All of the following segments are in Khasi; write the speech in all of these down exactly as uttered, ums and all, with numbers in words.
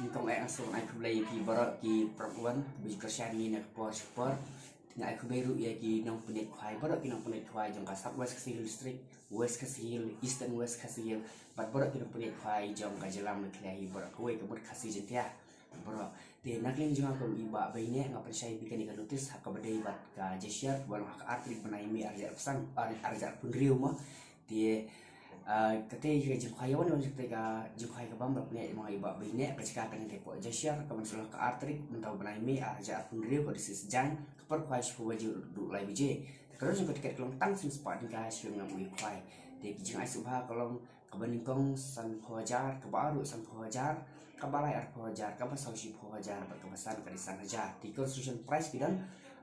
Nyngkong eh nga sngewbha ai khublei ïa phi baroh ki paralok wan ba ju kyrshan ïa ngi na ka por sha ka por. Nga ai khublei ruh ïa ki nongpynïaid khwai baroh, ki nongpynïaid khwai jong ka South West Khasi Hills District, West Khasi Hills, Eastern West Khasi Hills, bad baroh ki nongpynïaid khwai jong ka jylla Meghalaya hi baroh kawei, ka mut Khasi Jaiñtia baroh. Te na ka liang jong nga kum i Bah Bainia nga pynshai ïa phi kane ka notice ha kaba ïadei bad ka Jashiar kaba long ha ka ar tarik bnai May ar hajar arphew san, ar, ar hajar arphew hynriew mo. Te, ah, kata ka jingkhwai ïa wan, wan kata ka jingkhwai ka bam ba pynïaid ma i Bah Bainia, ka jaka kane te hapoh Jashiar, ka ban sdang ha ka ar tarik mynta u bnai May ar hajar arphew hynriew, ka dei shi sien ka por khwai shiphew baje haduh lai baje. Te ka dor jong ka tiket ka long tang san spah tyngka sha u nongïakhwai. Te ki jingai sngewbha ka long kaba nyngkong sanphew hajar, kaba ar ruh sanphew hajar, kaba lai arphew hajar, kaba saw shiphew hajar, bad kaba san ka dei san hajar. Te consolation prize ki don,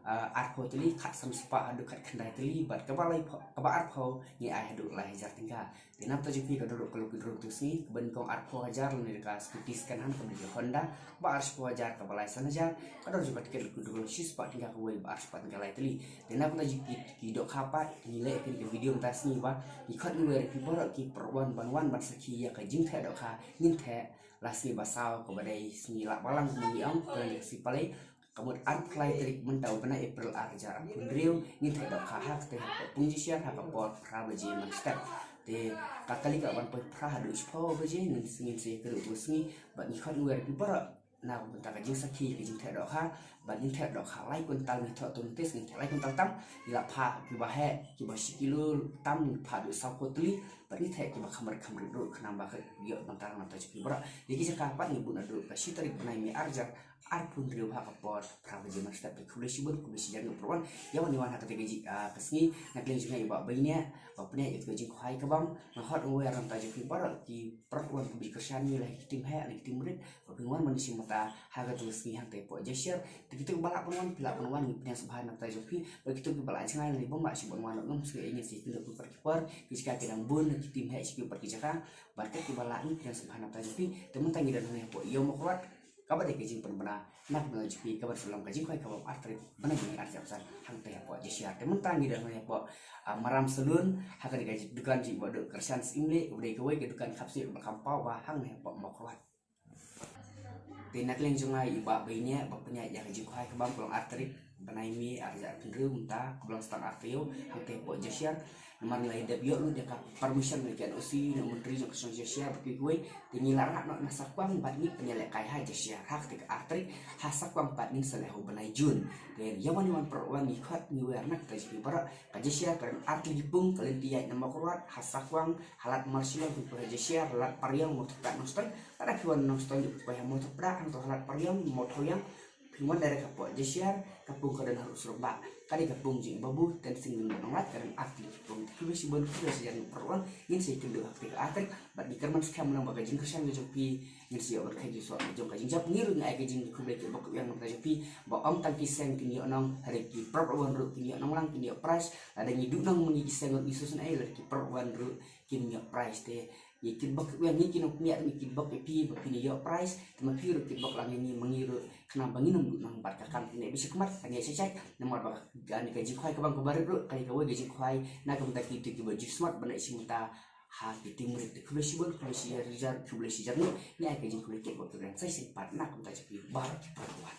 ah, arphew tylli, khatsan spah haduh khatkhyndai tylli, bad kaba lai phew, kaba arphew ngi ai haduh lai hajar tyngka. Te na ka bynta jong phi ka dor ruh ka lucky draw katu ka sngi, kaba nyngkong arphew hajar lane ka scooty second hand kaba dei ka Honda, kaba ar shiphew hajar, kaba lai san hajar, ka dor jong ka tiket lucky draw shi spah tyngka kawei, ba ar spah tyngka lai tylli. Te na ka bynta jong ki, ki dohkha pat, ngi leh ïa kane ka video mynta ka sngi ba ngi khot ngi wer ïa phi baroh ki paralok wan ban wan ban sakhi ïa ka jingtheh dohkha, ngin theh la sngi ba saw kaba dei sngi Lah Balang kumba ngi ong, ka long ka sngi Palei, ka mut arphew lai tarik mynta u bnai April ar hajar arphew hynriew, ngin theh dohkha ha kata hapoh Pung Jashiar ha ka por phra baje mynstep. Te ka kali ka ban poi phra haduh shiphew baje, ngin, ngin sa ïakynduh katu ka sngi, bad ngi khot ngi wer ïa phi baroh na ka bynta ka jingsakhi ka jingtheh dohkha, bad ngin theh dohkha lai kwintal, ngi thoh tu notice ngin theh lai kwintal tam, ngi la phah kiba heh, kiba shi kilo tam, ngi phah haduh sawphew tylli, bad ngi theh kiba kham rit kham rit ruh khnang ba ka ïoh bynta na ka bynta jong phi baroh. Ïa ki jaka pat ngi bud naduh ka shi tarik bnai May ar hajar arphew hynriew ha ka por phra baje mynstep. Te khublei shibun, khublei shihajar nguh paralok wan, ïa wan ïa wan ha kata ka ji, ah, ka sngi, na ka liang jong nga i Bah Bainia ba pynïaid ïa ka jingkhwai ka bam, nga khot ngi wer na ka bynta jong phi baroh ki paralok wan kiba ju kyrshan ïa ngi la ki team heh, la ki team rit, ba phin wan ban ïashim bynta ha katu ka sngi hangta hapoh Jashiar. Te kito kiba lah ban wan, phi lah ban wan, ngi pynïaid sngewbha na ka bynta jong phi. Bad kito kiba lah jngai lane bym lah shuh ban wan ruh, ngam sngew ïa ngi, ngin sa ïakynduh pynpra ki por, ki jaka ki dang bun ki team heh sha ki bad ki jaka. Bad kito kiba lah, ngi pynïaid sngewbha na ka bynta jong phi. Te mynta ngi don hangne hapoh Ïew Mawkyrwat, kaba dei ka jingpynbna na ka bynta jong phi, kaba shu long ka jingkhwai ka bam ar tarik bnai May ar hajar arphew san hangta hapoh Jashiar. Te mynta ngi don hangne hapoh, ah, Maram Saloon, ha kane ka dukan jong i Bah Duh Kyrshan Syiemlieh, kaba dei kawei ka dukan khapsngiuh kaba kham paw ba hangne hapoh Mawkyrwat. Te na ka liang jong nga i Bah Bainia ba pynïaid ïa ka jingkhwai ka bam ka long ar tarik bnai May ar hajar arphew hynriew mynta, kaba long stang ar taïew, hangta hapoh Jashiar. Namar ngi la ïa dep ïoh lut ïa ka permission, ïa ka N O C na u Myntri jong ka shnong Jashiar bad kiwei kiwei. Te ngi la rah noh na Sakwang bad ngi pynïalehkai ha Jashiar ha kata ka ar tarik, ha Sakwang pat ngin sa leh ha u bnai June. Te ïa wan ïa wan paralok wan, ngi khot ngi wer na ka bynta jong phi baroh. Ka Jashiar ka don ar tylli ki pung, ka lynti ïaid na Mawkyrwat, ha Sakwang, ha Lad Marshillong phin poi ha Jashiar, Lad Pariong, Mawthodah, Nongstoiñ. Lada phi wan na Nongstoiñ ruh phin poi ha Mawthodah, hangto ha Lad Pariong, Mawthawiang, phin wan direct hapoh Jashiar, ka pung ka don ha Surok Bah. Ka dei ka pung jong i Babu Tensing Lyngdoh Nonglait, ka don ar tylli ki pung. Te khublei shibun, khublei shihajar nguh paralok wan, ngin sa ïakynduh ha kata ka ar tarik, bad ngi kyrmen skhem lang ba ka jingkyrshan ka jong phi ngin sa ïoh ban kheit ïa u soh jong ka jingjop. Ngi ruh ngi ai ka jingkhublei kitbok kitwiang na ka bynta jong phi ba ym tang ki seng kin ïoh nong, hynrei ki paralok wan ruh kin ïoh nong lang, kin ïoh prize. Lada ngi duh nong ma ngi ki seng ruh ngi sngewsynei, lada ki paralok wan ruh kin ïoh prize. Te ngi kitbok kitwiang, ngi ki nongpynïaid ngi kitbok ïa phi ba phin ïoh prize. Te ma phi ruh kitbok lang ïa ngi ma ngi ruh, khnang ba ngin ym duh nong bad ka kam kane ba sha khmat kan ïaid shai shai. Namar ba kane ka jingkhwai ka bam kaba rit ruh ka dei kawei ka jingkhwai na ka bynta kito kiba ju smat ban ïashim bynta ha ki team rit. Te khublei shibun, khublei shihajar, khublei shihajar nguh. Ngi ai ka jingkhublei kitbok kitwiang sa shisien pat na ka bynta jong phi baroh ki paralok wan.